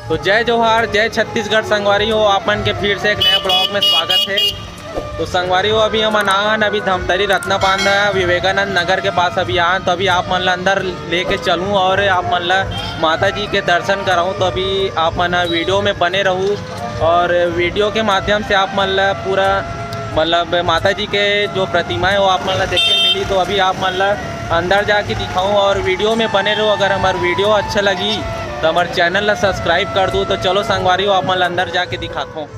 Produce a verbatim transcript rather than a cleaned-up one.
तो जय जोहार, जय छत्तीसगढ़ संगवारी हो, आप मन के फिर से एक नया ब्लॉग में स्वागत है। तो संगवारी हो, अभी हमन आन अभी धमतरी रत्ना बांधा विवेकानंद नगर के पास अभी आन, तो अभी आप मन ला अंदर लेके चलूँ और आप मन ला माता जी के दर्शन कराऊँ। तो अभी आप मन वीडियो में बने रहू और वीडियो के माध्यम से आप मन ला पूरा मतलब माता जी के जो प्रतिमा है वो आप मन ला देखे मिली। तो अभी आप मन ला अंदर जाके दिखाऊँ और वीडियो में बने रहू। अगर हमार वीडियो अच्छा लगी तो हमारे चैनल ला सब्सक्राइब कर दू। तो चलो संगवारी हो, आप मन ला अंदर जाके दिखाता हूँ।